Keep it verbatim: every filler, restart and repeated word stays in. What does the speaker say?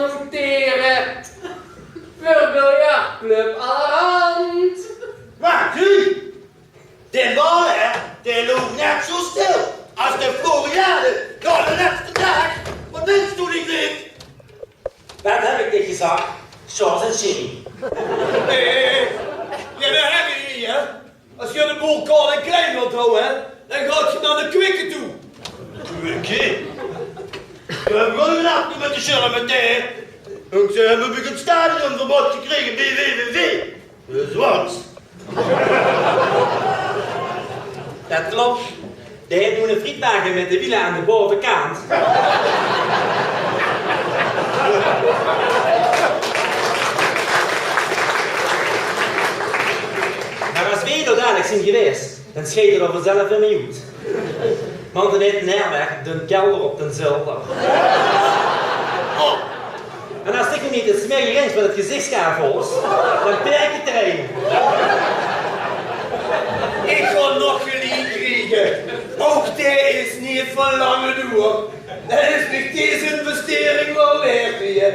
Noteren. Veur biljartclub Allerhand. Waat, hè? Dae bal, hè, dae loog net zo stil es de Floriade nao de lèste daag. Waat deis doe neet? Waat höb ich dich gezag? Sjors en Jimmy. Hé, hé, hé. Jao, det höb ich neet, hè. Es geer de boel kaal en klein wilt hawwe, hè, dan gaot geer nao de Kwikke toe. Kwikke? Veer höbbe gewoen ein afspraok mit de Sjörre metein. En ze höbbe bie 't stadion verbod gekrege bie W W W. Dus waat? Det klop. Dae haet noe eine frietwage mit de wiele aan de bovekant. Mer es veer dao dalik zeen gewaes, dan sjeit 'r d'r vanzelf weer mei oet. Want dan haet 'r weg de kelder op den zolder. En es ich 'm neet 't smerige randje van 't gezich sjaaf, dan perk ich d'r ein. Ich gaon nog geliek kriege. Ouch dae is neet van lange doer. Dan is mich dees investering waal waerd, hè.